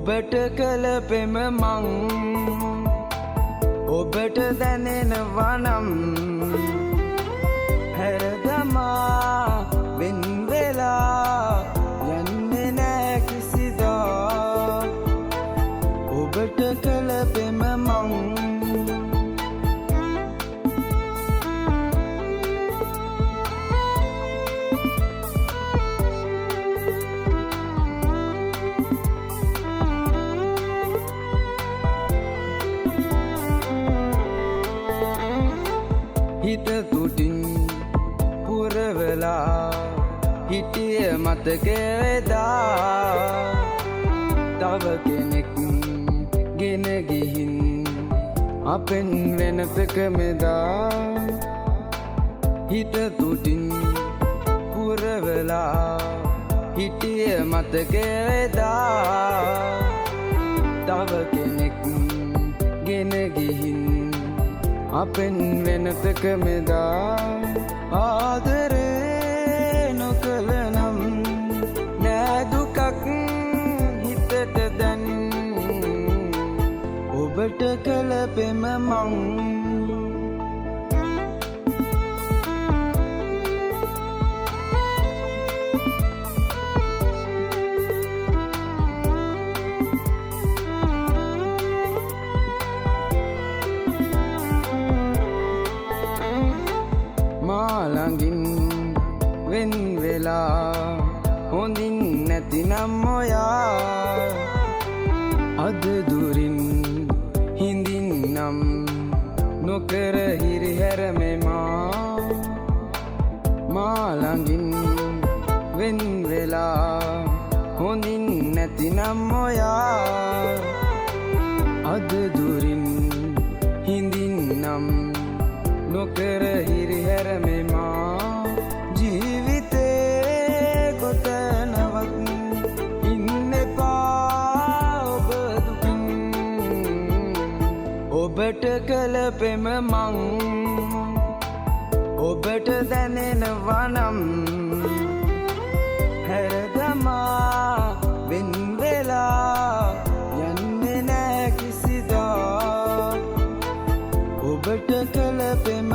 ඔබට කළ පෙම මං ඔබට දැනෙනවා නම් හැරදමා වෙන් වෙලා යන්නේ නෑ කිසිදා. ඔබට කළ පෙම මං හිත තුටින් පුරවලා හිටිය මතකය එදා. තව කෙනෙක් ගෙන ගිහින් අපෙන් වෙනසක මෙදා. හිත තුටින් පුරවලා හිටිය මතකය එදා. තව කෙනෙක් ගෙන ගිහින් අපෙන් වෙනසක මෙදා. ආදරේ නොකළ නම් නෑ දුකක් හිතට දැන්. ඔබට කළ පෙම මං මා ළඟින් වෙන් වෙලා හොඳින් නැතිනම් ඔයා. අද දුරින් හිඳින්නම් නොකර හිරිහැර මෙමා. මා ළඟින් වෙන් වෙලා හොඳින් නැතිනම් ඔයා. අද දුරින් හිඳින්නම් නොකර හිරිහැර මෙමා. ජීවිතේ කොතනවත් ඉන්න එපා ඔබ දුකින්. ඔබට කළ පෙම මං ඔබට දැනෙනවා නම් හැරදමා වෙන් වෙලා යන්නේ නෑ කිසිදා. ඔබට කළ පෙම